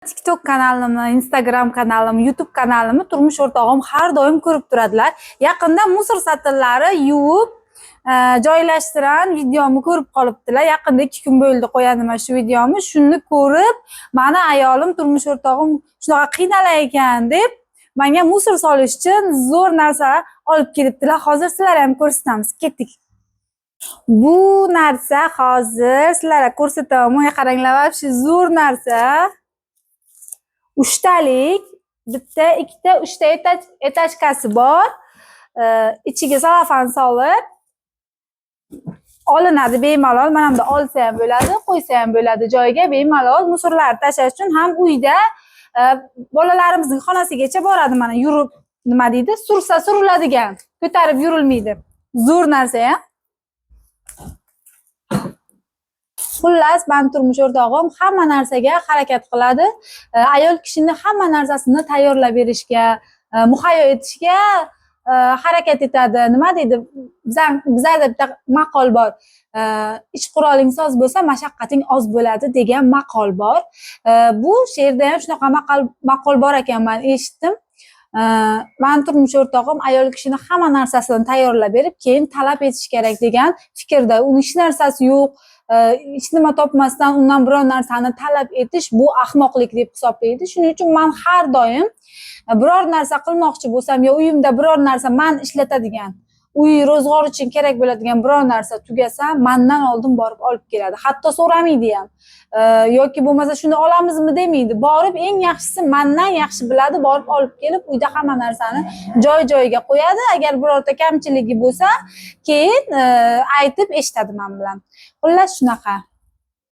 TikTok kanalimni, Instagram kanalim, YouTube kanalimni turmush o'rtog'im har doim ko'rib turadilar. Yaqinda musor satillari yuvib joylashtiran videomni ko'rib qolibdilar. Yaqinda 2 kun bo'ldi qo'yadim mana shu videomni. Shuni ko'rib, mani ayolim, turmush o'rtog'im shunaqa qiynalar ekan deb menga musor solish uchun zo'r narsa olib kelibdilar. Hozir sizlar ham ko'rsatamiz. Ketdik. Bu narsa hozir sizlarga ko'rsataman. Bunga qaranglar, вообще zo'r narsa. Uchtalik, bitta, ikkita, uchta этажка si bor. Ichiga salafan solib olinadi bemalol. Mana bunda olsa ham bo'ladi, qo'ysa ham bo'ladi joyiga bemalol. Мусор larni tashlash uchun ham uyda bolalarimizning xonasigacha boradi mana yurib, nima deydi? Sursa suriladigan, ko'tarib yurilmaydi. Zo'r narsa ya. Xullas, mani turmush o'rtog'im hamma narsaga harakat qiladi. Ayol kishini hamma narsasini tayyorlab berishga, muhayyo etishga harakat etadi. Nima deydi? Bizlarda bitta maqol bor. "Ich quroling soz bo'lsa, mashaqqating oz bo'ladi" degan maqol bor. Bu she'rda ham shunaqa maqol bor ekan, men eshitdim. Mani turmush o'rtog'im ayol kishini hamma narsasini tayyorlab berib, keyin talab etish kerak degan fikrda. Uni hech narsasi yo'q, hech nima topmasdan undan biror narsani talab etish bu ahmoqlik deb hisoblaydi. Shuning uchun man har doim biror narsa qilmoqchi bo'lsam yo uyimda biror narsa man ishlatadigan, uy ro'zg'or uchun kerak bo'ladigan biror narsa tugasa, mandan oldin borib olib keladi. Hatto so'ramaydi ham. Yoki bo'lmasa shuni olamizmi demaydi. Borib eng yaxshisi mandan yaxshi biladi, borib olib kelib uyda hamma narsani joy-joyiga qo'yadi. Agar birorta kamchiligi bo'lsa, keyin aytib eshitadi men bilan. Xullas shunaqa.